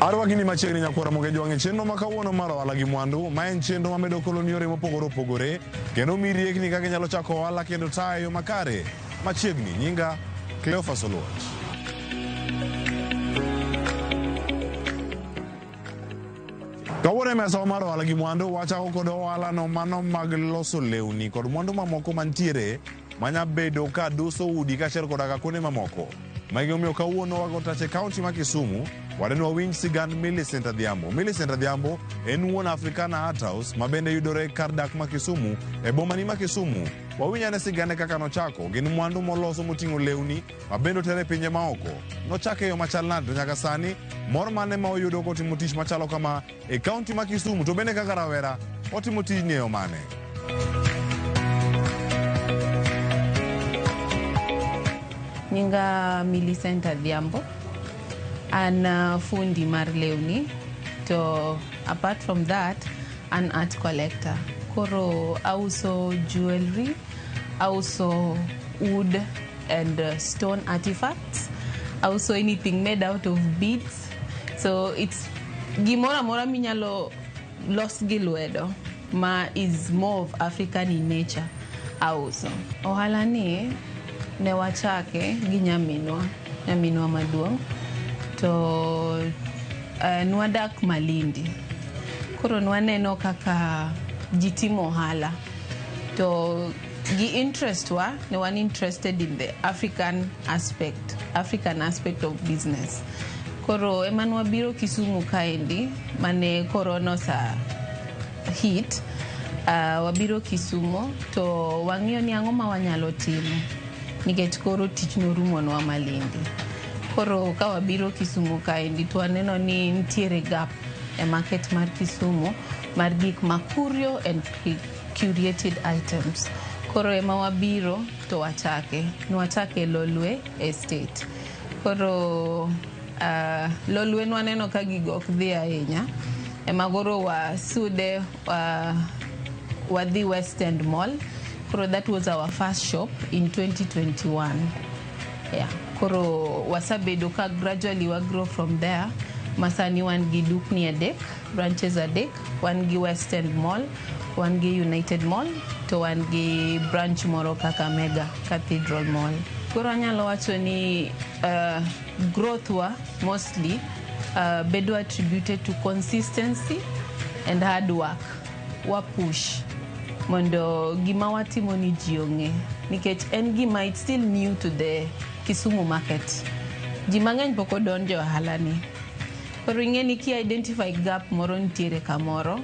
Arwaki ni machiegni nyakwara Mogejwang' e chenro ma kawuono mar ohala gi mwandu, ma en chenro mamedo koloni yore mopogore opogore kendo mi riekni kaka inyalo chako ohala kendo tayo e yo makare. Machiegni, nyinga Cleophas Oluoch. Kawuono e mesawa mar ohala gi mwandu, wachako kod ohalano mano mag loso lewni kod mwandu mamoko mantiere manya bedo ka duso udi kaachiel koda ka kuonde mamoko. Magi omiyo kawuono wago tach e kaunti ma Kisumu, wadeni wawinj sigand Millicent Adhiambo. Millicent Adhiambo en wuon Africana Art House ma bende yudore kar dak ma Kisumu e bomani ma Kisumu. Wawinj ane sigande kaka nochako, gin mwandu moloso moting'o lewni ma bende oter e pinje maoko. Nochake e yo machal nade to nyaka sani mor mane ma oyudo kotimo tich machalo kama e kaunti ma Kisumu to bende kaka rawera otimo tijni e yo mane? Nyinga Millicent Adhiambo. An fundi mar lewni to apart from that an art collector. Koro auso jewelry, auso wood and stone artifacts, auso anything made out of beads. So it's gimoro amora minyalo los gi lwedo ma is more of African in nature auso. Ohala ni ne wachake gi nyaminwa, nyaminwa maduong' to nwadak Malindi. Koro nwaneno kaka ji timo ohala to gi interest wa ne wan interested in the African aspect, African aspect of business. Koro ema nwabiro Kisumu kaendi mane corona osa hit wabiro Kisumo to wang'iyo ni ang'o ma wanyalo timo nikech koro tich norumonwa Malindi. Koro ka wabiro Kisumu kaendi to waneno ni nitiere gap e market mar Kisumu mar gik ma curio and curated items. Koro ema wabiro to wachake. Nwachake Lolwe Estate. Koro Lolwe nwaneno ka gigo ok dhi ahinya. Ema koro wasude wadhi West End Mall. Koro that was our first shop in 2021. Yeah. Koro wasabedo ka gradually wa grow from there. Masani wan gi dukni adek, branches adek, wan gi West End Mall, wan gi United Mall, to wan gi branch moro Kakamega Cathedral Mall. Koro anyalo wacho ni growth wa mostly bedo attributed to consistency and hard work. Wa push mondo gima watimo ni ji ong'e nikech en gima it's still new to the Kisumu market. Ji mang'eny pok odonjo e ohala ni. Koro ing'e ni ki identify gap moro nitiere kamoro,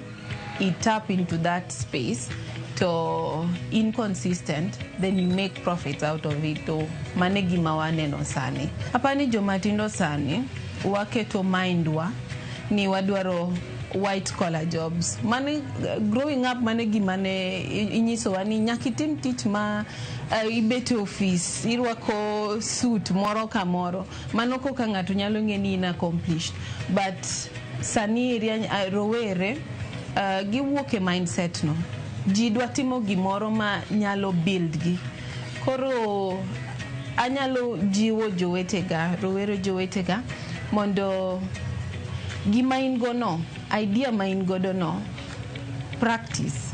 i tap into that space to inconsistent, then you make profits out of it. To mane gima waneno sani. Apani joma tindo sani waketo mind wa ni wadwaro white collar jobs. Mane growing up mane gima ne inyisowa ni nyaka itim tich ma ibet e ofis, irwako suit moro kamoro. Mano koka ng'ato nyalo ng'e ni in accomplished. But sani eri rowere giwuok e mindset no. Ji dwa timo gimoro ma nyalo build gi. Koro anyalo jiwo jowetega, rowere jowetega mondo gima in go no, idea ma in godo no, practice.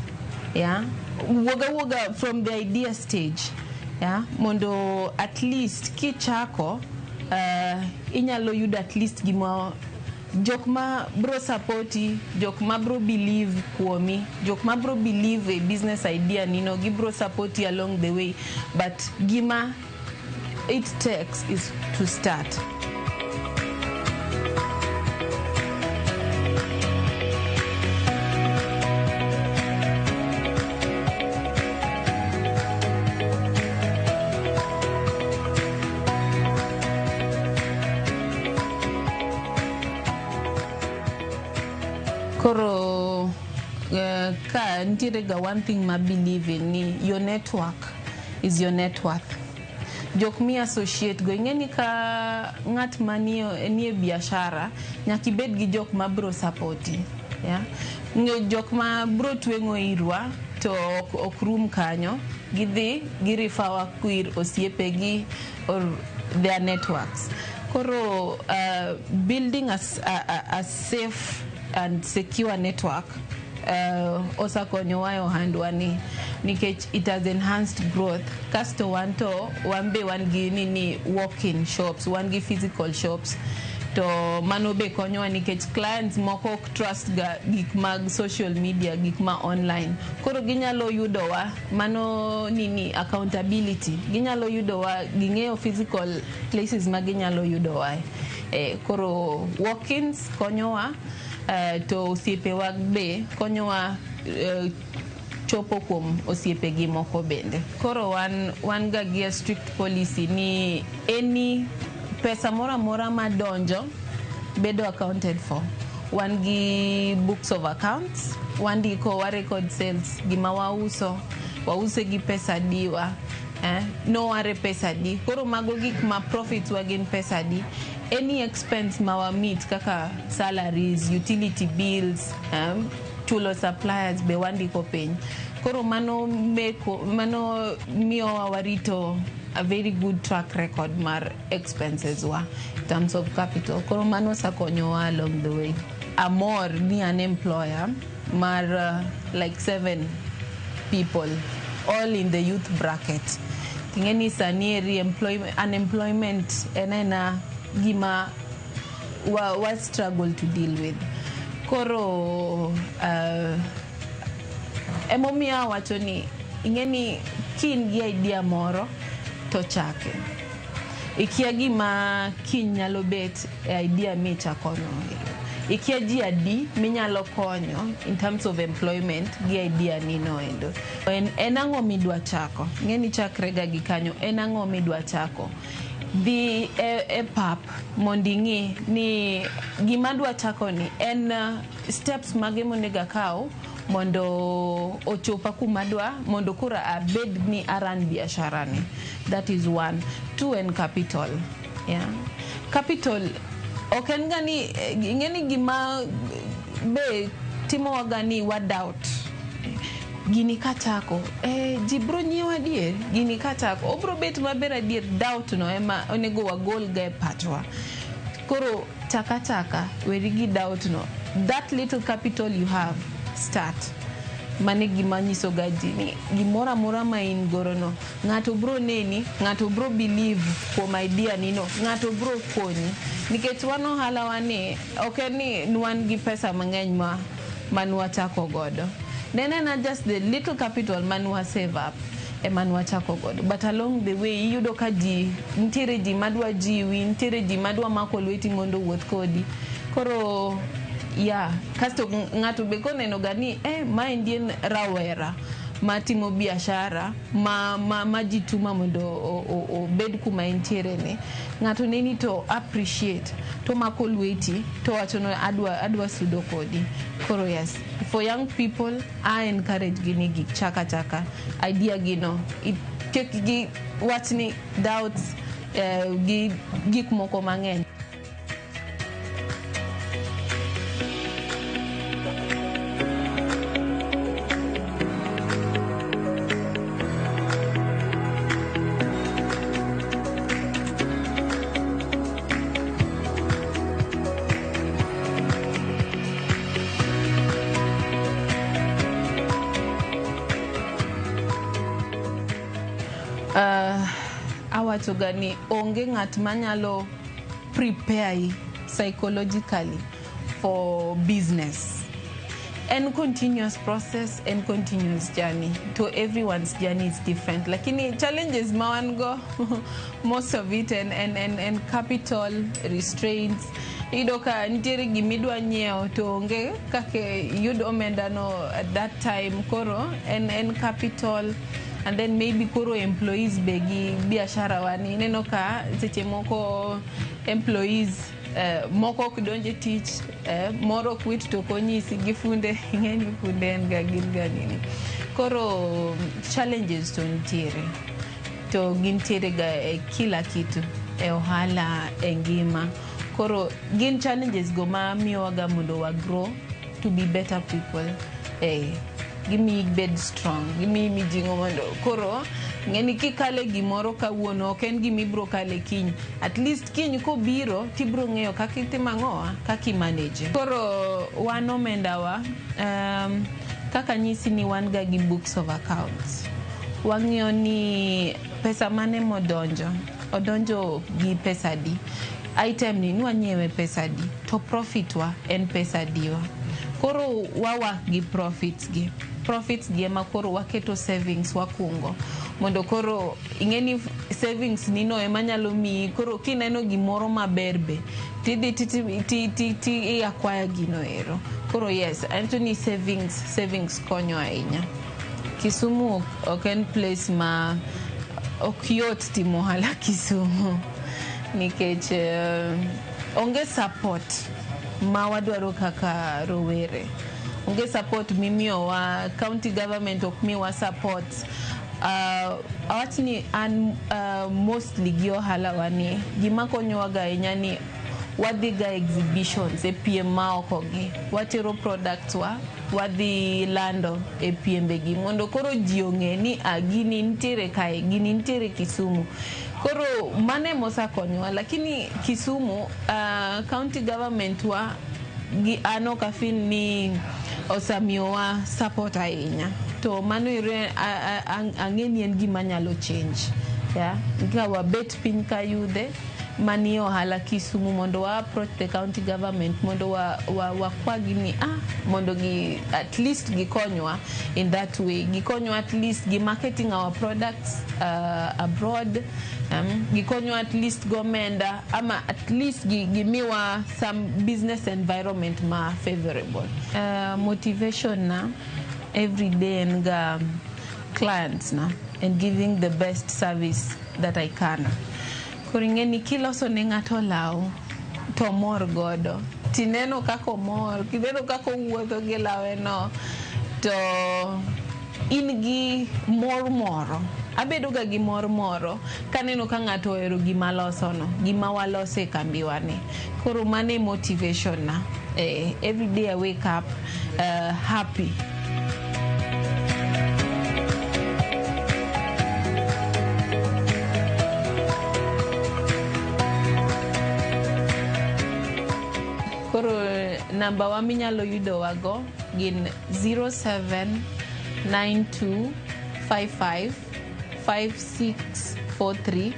Yeah? Wuoga wuoga from the idea stage. Yeah? Mondo at least kichako inyalo yudo at least gima jok ma bro supporti, jok ma bro believe kuomi, jok ma bro believe e business idea nino, gibro supporti along the way. But gima it takes is to start. Koro ka nitiere ga one thing ma believe in ni your network is your net worth. Jok mi associate go ing'e ni ka ng'at ma nie biashara nyaka ibed gi jok ma bro supporti. Yeah? Jok ma bro tweng'o irwa to ok rum kanyo, gidhi gi refer wa ir osiepegi or their networks. Koro building a safe and secure network osekonyowa e ohandwa ni nikech it has enhanced growth. Kasto wan to wan be wan gi nini, walk-in shops, wan gi physical shops, to mano be konyowa nikech clients moko ok trust ga gik mag social media, gik ma online. Koro ginyalo yudowa, mano nini, accountability, ginyalo yudowa, ging'eyo physical places ma ginyalo yudowa. Koro walk-ins konyowa, to osiepewa be konyowa chopo kuom osiepegi moko bende. Koro wan ga gi a strict policy ni any pesa moro amora madonjo bedo accounted for. Wan gi books of accounts, wandiko, wa record sales, gima wauso, wause gi pesa diwa, noware pesa di. Koro mago gik ma profits wa gin pesa di. Any expense ma wa meet kaka salaries, utility bills, chulo suppliers be wandiko piny. Koro mano meko, mano miyowa warito a very good track record mar expenses wa in terms of capital. Koro mano osekonyowa along the way. Amor ni an employer mar like seven people, all in the youth bracket. Ting'e ni sani eri unemployment en ena gima wa struggle to deal with. Koro emomiyo awacho ni ing'e ni kin gi idea moro to chake. Ikia gima kiny nyalo bet e idea michakono. Ikia ji adi minyalo konyo in terms of employment gi idea ni no endo. En ang'o midwa chako? Ing'e ni chakre ga gi kanyo, en ang'o midwa chako? Dhi e pap mondo ing'i ni gima adwa chako ni en steps mage monego akaw mondo ochopa kuma adwa mondo koro abed ni aran biashara ni. That is one. Two, en capital. Yeah. Capital ok en ga ni, ing'e ni gima be timowa ga ni wa doubt gini kachako, ji bro nyiewo adier, gini kachako obro bet maber adier. Doubt no ema onego wagol ga e pachwa. Koro chaka chaka, weri gi doubt no. That little capital you have, start. Mano e gima nyiso ga ji ni gimoro amora ma in godo no, ng'ato bro neni, ng'ato bro believe kuom idea ni no, ng'ato bro konyi. Nikech wan ohala wa ni ok en ni wan gi pesa mang'eny ma manwachako godo. Ne en ena just the little capital manwa save up ema nwachako godo. But along the way iyudo ka ji nitiere, ji madwa jiwi, nitiere ji madwa mako lweti mondo owuoth kodi. Koro yeah, kasto ng'ato be koneno ga ni maendi en rawera matimo biashara ma ji tuma mondo obed kuma entiere ni, ng'ato neni to appreciate to mako lweti to wacho no adwa sudo kodi. Koro yes, for young people I encourage gi ni gichak achaka idea gi no, kik gi wach ni doubts gi gik moko mang'eny. Awacho ga ni onge ng'at manyalo prepare psychologically for business. En continuous process and continuous journey. To everyone's journey is different. Lakini challenges ma wan go, most of it and capital restraints. Iyudo ka nitiere gimidwa nyiewo to onge kaka iyud omenda no at that time. Koro en capital, and then maybe koro employees be gi biashara wa ni ineno ka seche moko employees moko ok donj e tich, moro ok wit to ok onyisi gi funde. Ing'e ni funde en ga gin ga nini. Koro challenges to nitiere, to gintiere ga e kila kitu, e ohala, e ngima. Koro gin challenges go ma miyowa ga mondo wa grow to be better people. Gimiyi ibed strong, gimiyi mijing'o mondo koro ng'eni kikale gimoro kawuono ok en gima ibiro kale kiny. At least kiny kobiro tibiro ng'eyo kaka itimo ang'owa, kaka i manage. Koro wan omendawa kaka anyisi ni wan ga gi books of accounts. Wang'iyo ni pesa mane modonjo, odonjo gi pesa adi, item ni nwanyiewe pesa adi, to profit wa en pesa adiwa. Koro wawak gi profits gi. Profits gi ema koro waketo savings wakungo mondo koro ing'e ni savings ni no ema nyalo miyi koro kineno gimoro maber be tidhi ti acquire gino ero. Koro yes, anto ni savings konyo ahinya. Kisumu ok en place ma ok yot timo ohala Kisumu nikech onge support ma wadwaro kaka rowere. Onge support mimiyowa, county government ok miwa support. Awach ni an mostly gi ohala wa ni gima konyowa ga ahinya ni wadhi ga exhibitions e piem maoko gi. Watero products wa, wadhi lando e piembe gi mondo koro ji ong'e ni a gini nitiere kae, gini nitiere Kisumu. Koro mano ema osekonyowa, lakini Kisumu county government wa gi an ok afeel ni osemiyowa support ahinya. To mano ero ang'e ni en gima nyalo change. Yeah? Ka wabet piny ka yudhe manie ohala Kisumu mondo wa approach the county government mondo wakwagi ni mondo gi at least gikonywa in that way. Gikonywa at least gi marketing our products abroad. Gikonywa at least gomenda ama at least gimiwa some business environment ma favorable. Motivation na every day en ga clients na and giving the best service that I can. Koro ing'e ni kiloso ne ng'ato law to omor godo, tineno kaka omor, kineno kaka owuotho gi lawe no, to in gi mor moro. Abedo ga gi mor moro kaneno ka ng'ato ohero gima aloso no, gima waloso e kambiwa ni. Koro mano e motivation na. Every day I wake up happy. Koro namba wa minyalo yudowago gin 0792555643.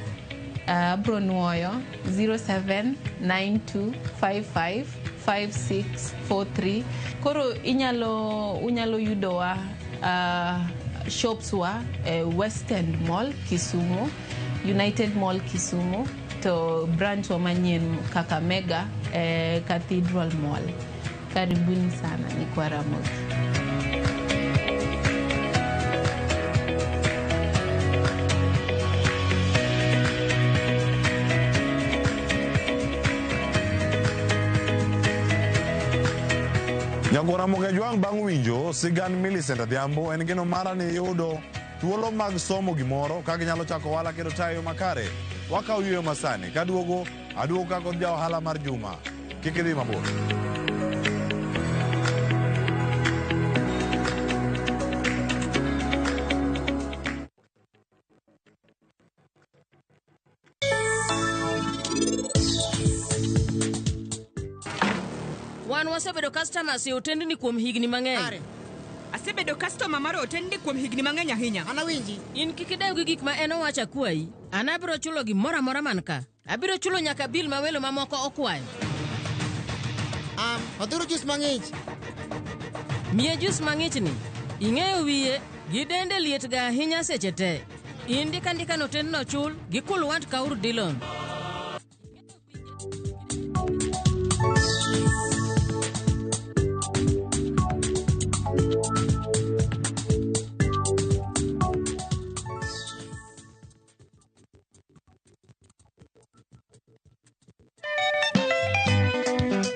Abro nuoyo 0792555643. Koro unyalo yudowa shops wa West End Mall Kisumu, United Mall Kisumu, to branch wa manyien Kakamega Cathedral Mall. Karibuni sana, ni kwa Ramogi. Nyakwar Ramogi Ajwang' bang' winjo sigand Millicent Adhiambo en geno mara ni yudo thuolo mag somo gimoro ka ginyalo chako ohala kendo tayo makare. Wakawo yueyo masani kaduogo aduogo ka kod ja ohala mar juma. Kik idhi mabor. Wan wasebedo customers e otendni kuom higni mang'eny. Are. Asebedo customer mar otendni kuom higni mang'eny ahinya. An awinji. In kik idew gi gik ma en owacho akwayi. An abiro chulo gimoro amora man ka. Abiro chulo nyaka bill ma welo mamoko okwayo. Odhuro juice mang'ich. Miye juice mang'ich ni. Ing'eyo wiye gi dende liet ga ahinya seche te. Indik andika no otendno chul gi Kulwant Kaur Dillon.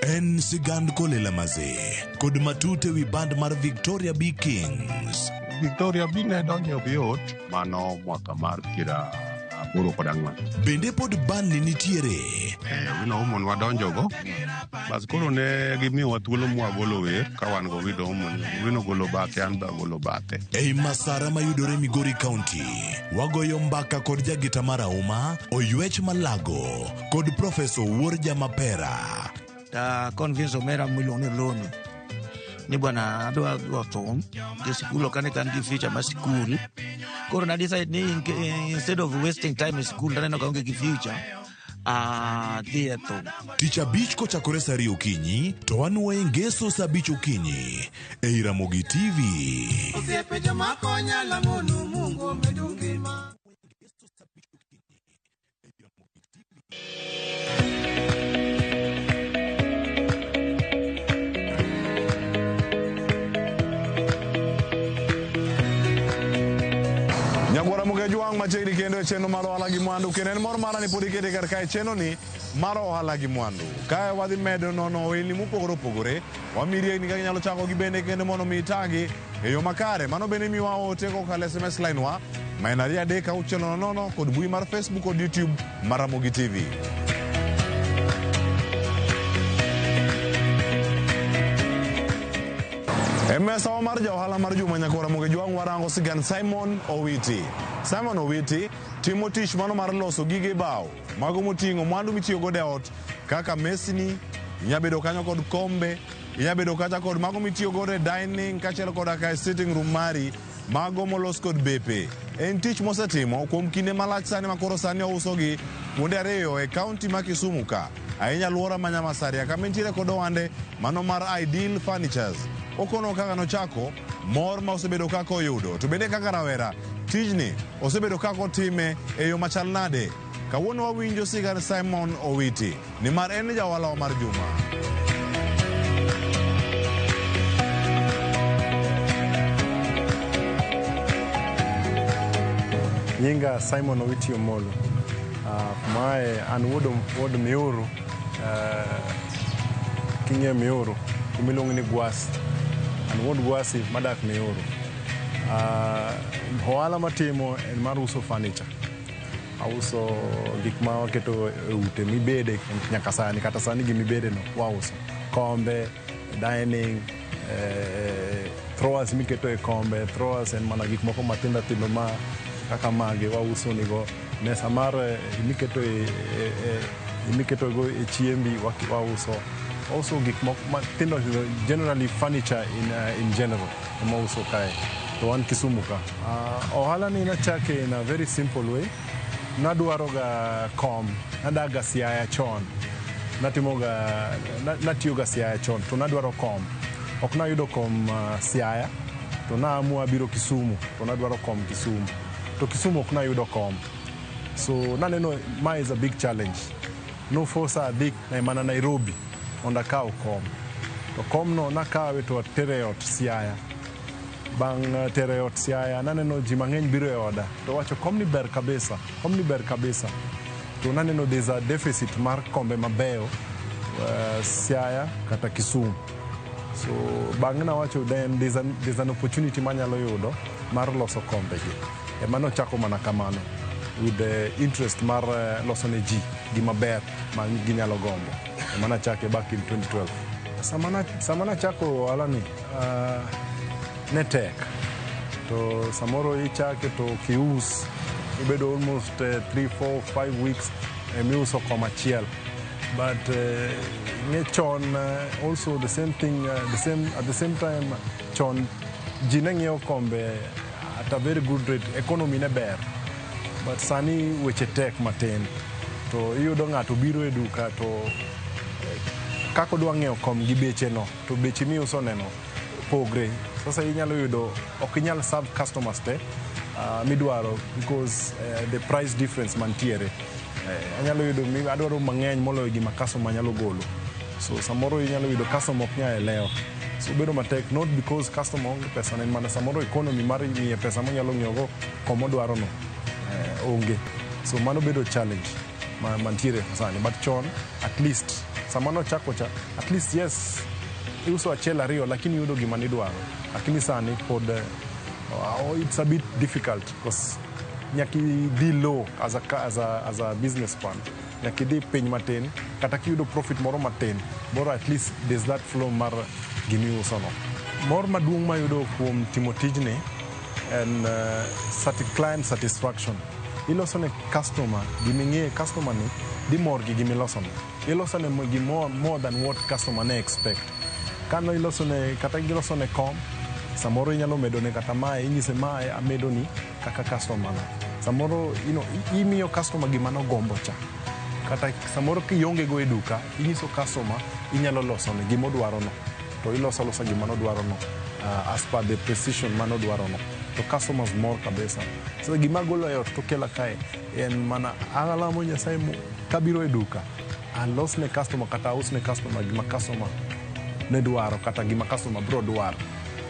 En sigand Kolela Mazee kod matut ewi band mar Victoria B Kings. Victoria B ne donjo Obiot mano mwaka mar 8-4. Bende pod banni nitiere? Owino Omo nwadonjogo. Bas koro ne gimiyowa thuolo mwagolo wer ka wan go Owino Omo. Owino golo bathe, an be agolo bathe. Ei Masara mayudore Migori County, wagoyo mbaka kod jagita marahuma Oywech Malago kod Profesa Owuor Jamapera. Ta convince omera miluongo ni Loni ni bwana adwa go thum e sikul ok ane ka an gi future mar sikul. Koro na decide ni instead of wasting time e sikul taneno ka aonge gi future adhi e thum. Tich abich kochakore saa ariyo okinyi to wanuoye ngeso saa abich okinyi ei Ramogi TV. Osiepe joma konya lamonu Mungu omedu ngima. Nyakwara Mugejwang' machiegni kendo e chenro mar ohala gi mwandu kendo en mor mara ni pod ikete kar kae chenro ni mar ohala gi mwandu. Kae wadhi medo nono ohelni mopogore opogore, wamiyi riekni kaka inyalo chako gi bende kendo mondo mi itagi e yo makare. Mano bende miwa ote kokalo SMS line wa ma en 23600 kod mbui mar Facebook kod YouTube mar Ramogi TV. E mesawa mar ja ohala mar juma nyakwara Mugejwang' warango sigand Simon Owiti. Simon Owiti timo tich mano mar loso gige bao, mago moting'o mwandu mitiyo godo e ot kaka mesni, inya bedo kanyo kod kombe, inya bedo kacha kod mago mitiyo godo e dining kaachiel koda ka e sitting room mari, mago molos kod bepe. En tich mosetimo kuom kinde malach sani makoro sani ousogi kuonde ariyo e kaunti ma Kisumu ka, ahinya alwora ma Nyamasaria kama entiere kod ohande mano mar Ideal Furnitures. Okono kaka nochako, mor ma osebedo kaka oyudo, to bende kaka rawera, tijni osebedo kaka otime e yo machal nade. Kawuono wawinjo sigand Simon Owiti, nimar en ja ohala mar juma. Nyinga Simon Owiti Omolo. Mae an wuod Miuru, king'iyo Miuru, kumiluongo ni Gwasi. An wuod Gwasi madak Miuru. Ohala matimo en mar uso furniture. Auso gik ma waketo e ute mibede nyaka sani, kata sani gimibede no wauso. Kombe, dining, throwers miketo e kombe, throwers en mana gik moko matindo tindo ma kaka magi wauso nigo. Mesa mar miketo e go e chiembi wauso. Also gik moko matindo tindo, generally furniture in general ema uso kae. To wan Kisumu ka. Ohala ni nachake in a very simple way. Nadwaro ga kom, nadaga Siaya chon. Natimoga, natiyoga Siaya chon, to nadwaro kom. Ok nayudo kom Siaya, to naamua biro Kisumu, to nadwaro kom Kisumu. To Kisumu ok nayudo kom. So naneno ma is a big challenge. No force adhi mana Nairobi mondo akaw kom. To kom no nakawe to atere e ot Siaya. Bang' tere e ot Siaya, naneno ji mang'eny biro e oda. To wacho kom ni ber kabisa, kom ni ber kabisa. To naneno there's a deficit mar kombe mabeyo Siaya kata Kisumu. So bang'e nawacho then there's an opportunity manyalo yudo mar loso kombe gi. Ema nochako mana kamano with the interest mar loso ne ji gima ber ma ginyalo gombo. Ema nachake back in 2012. Sama nachako ohala ni, ne tek. To samoro ichake to kius, ibedo almost 3, 4, 5 weeks miuso kom achiel. But ng'e chon also the same thing, the same, at the same time chon ji ne ng'iewo kombe at a very good rate, economy ne ber. But sani weche tek matin. To iyudo ng'ato biro e duka to kaka odwa ng'iewo kom gi beche no, to beche miuso neno pogre. Sasa inyalo yudo ok inyal serve customers te midwaro because the price difference mantiere. Anyalo yudo adwaro mang'eny moloyo gima customer nyalo golo. So samoro inyalo yudo customer ok nyal elewa. So bedo matek not because customer onge pesa ne mana samoro economy mar miye pesa monyalo ng'iewo go kom odwaro no onge. So mano bedo challenge mantiere sani. But chon at least sama nochako cha at least yes iuso achiel ariyo lakini iyudo gima nidwaro. Lakini sani pod it's a bit difficult because Nyaka idhi low as a business plan. Nyaka idhi piny matin, kata kiyudo profit moro matin, bora at least there's that flow mar gimiuso no. Mor maduong' mayudo kuom timo tijni en client satisfaction. Iloso ne customer giming'e customer ni dhi mor gi gimiloso no. Iloso ne gimore more than what customer ne expect. Kano iloso ne kata giloso ne kom, samoro inyalo medo ne kata mae, inyise mae amedo ni kaka customer no. Samoro imiyo customer gima nogombo cha. Kata samoro kionge go e duka, inyiso customer inyalo loso ne gimodwaro no. To iloso alosa gima nodwaro no as per the precision manodwaro no. To customers mor kabisa. So gima golo e ot to kela kae en mana alamo Nyasaye kabiro e duka alos ne customer kata aus ne customer gima customer ne dwaro kata gima customer bro dwaro.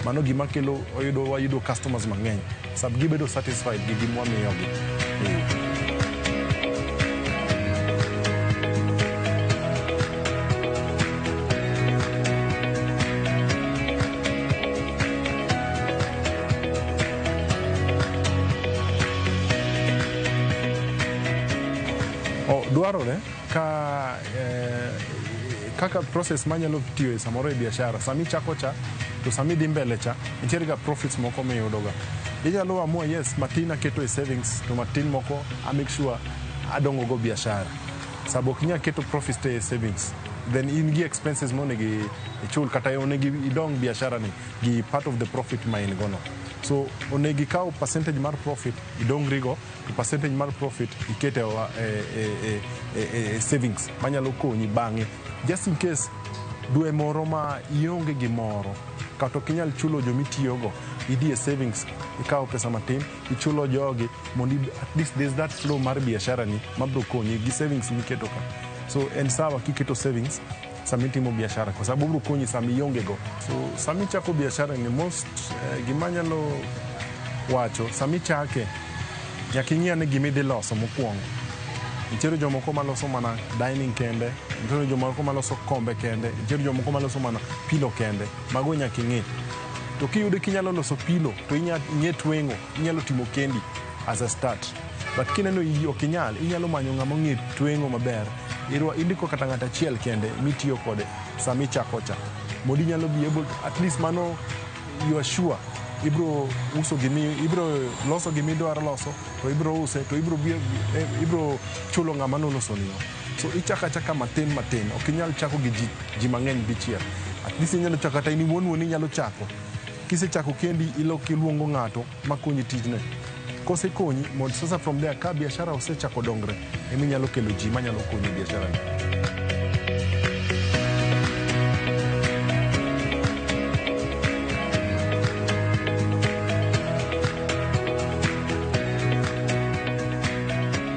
Mano gima kelo oyudo wayudo customers mang'eny. Sab gibedo satisfied gi gima wamiyogi. Oh, dwarore ka kaka process manyalo tiyo e samoro e biashara sami chako cha to sami dhi mbele cha nitiere ga profits moko miyudo ga inyalo amua yes matin aketo e savings to matin moko a make sure adongo go biashara sababu ok inyal keto profits te e savings, then in gi expenses monego ichul kata onego idong biashara ni gi part of the profit ma in go no. So onego ikaw percentage mar profit idongri go to percentage mar profit ikete e savings manyalo konyi bang'e just in case dwe moro ma ionge gimoro kata ok inyal chulo jomitiyogo, idhi e savings, ikawo pesa matin ichulo jogi mondo at least there's that flow mar biashara ni mabro konyi gi savings miketo ka. So en sawa kiketo savings sama itimo biashara kwa sababu obro konyi sama ionge go. So sama ichako biashara ni most gima anyalo wacho, sama ichake nyaka ing'i ane gima idhi loso mokwongo. Nitiere jomoko maloso mana dining kende, nitiere jomoko maloso kombe kende, nitiere jomoko maloso mana pillow kende. Mago nyaka ing'i. To kiyudo kinyalo loso pillow to ing'e tweng'o, inyalo timo kendi as a start. But kineno ok inyal, inyalo manyo ng'ama ong'e tweng'o maber. Indiko kata ng'ato achiel kende mitiyo kode sama ichako cha. Mondo inyalo be able at least mano you are sure ibro uso gimi ibro loso gimidwaro loso to ibro use to ibro ibro chulo ng'ama nolosoni no. So ichako achaka matin matin, ok inyal chako gi ji mang'eny dichiel. At least inyalo chako kata in iwuon wuon inyalo chako. Kisechako kendi ilok iluongo ng'ato makonyi tijno. Kosekonyi mondo sasa from there ka biashara osechako dongre eminyalo kelo ji manyalo konyi e biashara ni.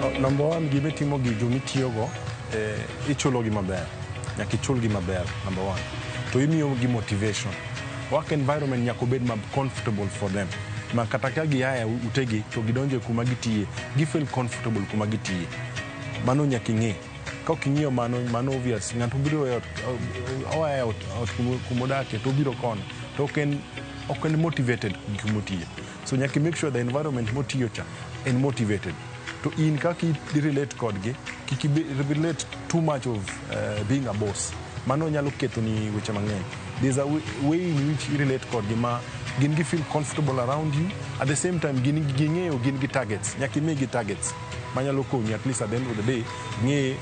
Oh, number one, gimitimo gi jomitiyogo ichulogi maber. Nyaka ichulgi maber, number one. To imiyogi motivation. Work environment nyaka obed ma comfortable for them. Ma kata ka gia e utegi to gidonjo kuma gitiye, gi feel comfortable kuma gitiye. Mano nyaka ing'e. Ka ok ing'iyo mano, mano obvious. Ng'ato biro e ot, oa e ot kumodake to obiro kono. To ok en motivated gi kumotiye. So nyaka make sure the environment motiyo cha en motivated. To in kaka i relate kodgi, kik i relate too much of being a boss. Mano nyalo ketho ni weche mang'eny. There's a way in which i relate kodgi ma gin gi feel comfortable around you. At the same time, gin ging'eyo gin gi targets. Nyaka imigi targets manyalo konyi at least at the end of the day. Ng'e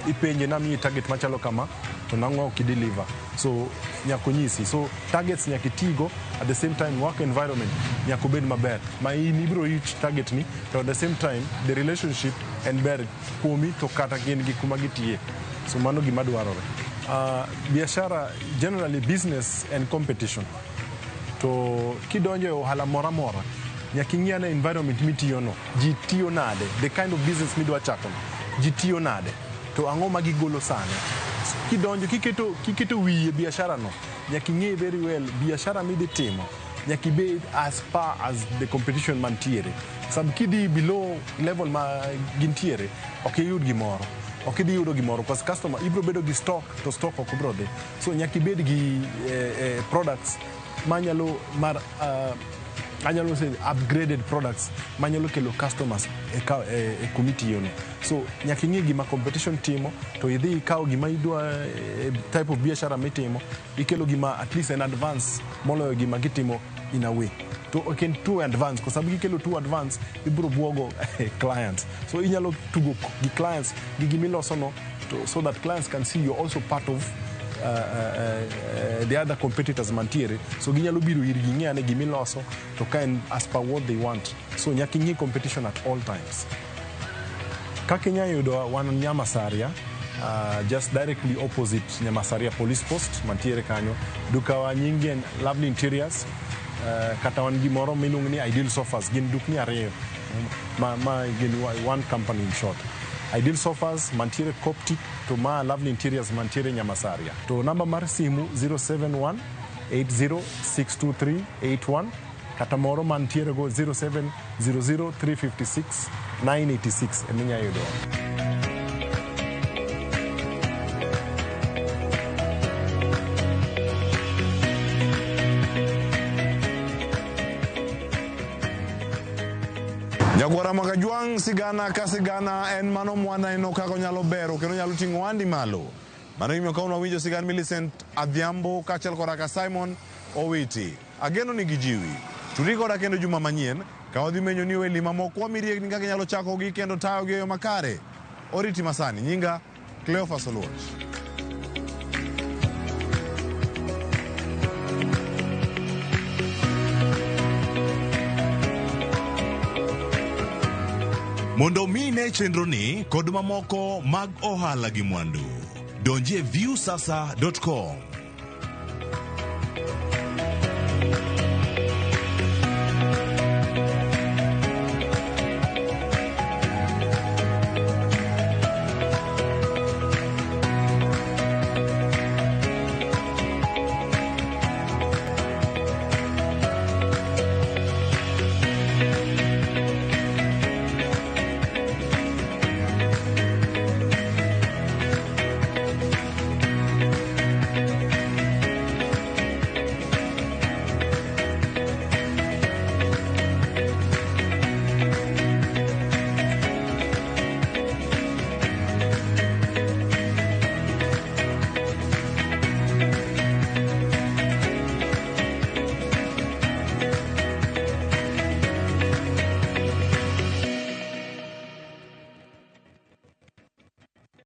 ipenje namiyi target machalo kama to nang'o ok i-deliver. So nyaka onyisi. So targets nyaka itigo, at the same time work environment nyaka obed maber. Ma in ibiro reach target ni to at the same time the relationship en ber kuomi to kata gin gi kuma gitiye. So mano gima dwarore. Biashara generally business and competition. To kidonjo e ohala moro amora, nyaka ing'i ane environment mitiyo no. Ji tiyo nade? The kind of business midwa chako no. Ji tiyo nade? To ang'o ma gigolo sani? Kidonjo kiketo wiyi e biashara no, nyaka ing'e very well biashara midhi timo nyaka ibed as far as the competition mantiere. Sab kidhi below level ma gintiere, ok iyud gimoro. Ok idhi yudo gimoro because customer ibiro bedo gi stock to stock ok biro dhi. So nyaka ibed gi products manyalo mar Anyalo loso upgraded products manyalo kelo customers e, ka, e, e kumitiyono. So nyaka ing'e gima competition timo to idhi ikaw gima idwa e, type of biashara mitimo ikelo gima at least en advance moloyo gima gitimo in a way to ok en too advance kwa sababu kikelo too advance ibiro buogo clients so inyalo tugo gi clients gi gimilosono to, so that clients can see you're also part of the other competitors mantiere so ginyalo biro ir ging'e ane gimiloso to ka en as per what they want so nyaka ing'i competition at all times kaka inya yudo wan Nyamasaria just directly opposite Nyamasaria police post mantiere kanyo dukawa nyingi en Lovely Interiors kata wan gimoro miluongo ni Ideal Sofas gin dukni ariyo ma gin one company in short Ideal Sofas mantiere Coptic to ma Lovely Interiors mantiere Nyamasaria to namba mar simu 071 8062381 kata moro mantiere go 0700 356 986 eminya yudo. Jagwara Makajwang' sigana ka sigana en mano mwaneno kaka onyalo bero kendo onyalo ting'o wandi malo. Mano gimiyo kawuono wawinjo sigand Millicent Adhiambo kaachiel koda ka Simon Owiti. Ageno ni gijiwi. Tudi koda kendo juma manyien ka wadhi menyo ni ohelni mamoko wami riekni kaka inyalo chakogi kendo tayogi e yo makare. Oriti masani. Nyinga Cleophas Oluoch. Mondo mi ine chenroni kod mamoko mag ohala gi mwandu, donjie viusasa.com.